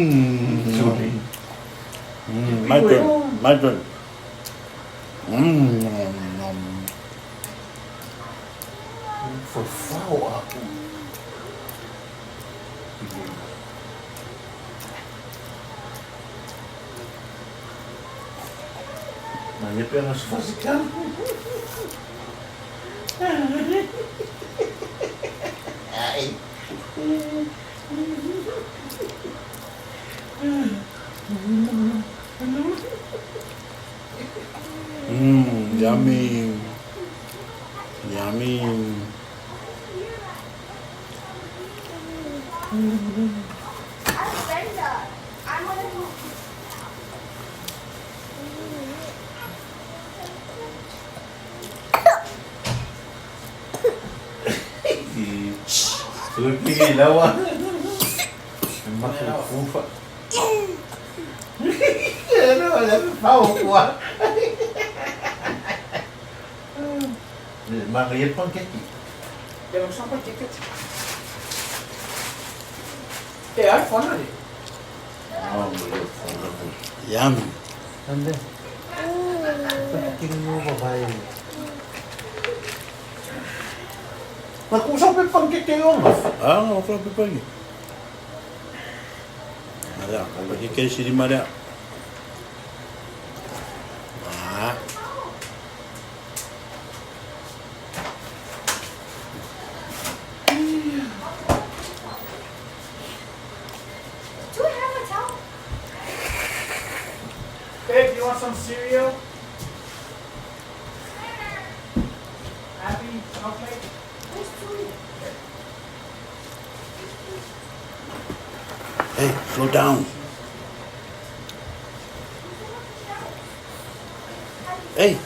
Mm. My turn. My turn. For flauw. Maar je hebt ergens vast kan. Yummy. Yummy. I'm Brenda. I'm gonna do. Zuluk lawa. Makkelijk proeven. Mariet pankekki. Ja, men så pankekki. Det er fornøyelig. Yummy. Ande. Tingin mo babae. Nag-usap yung pankeke yun. Ah, okra pipagi. Ada, pankeke siri mara. Ah. Do you have a towel? Babe, you want some cereal? Happy snowflake? There's two. Hey, slow down. Hey.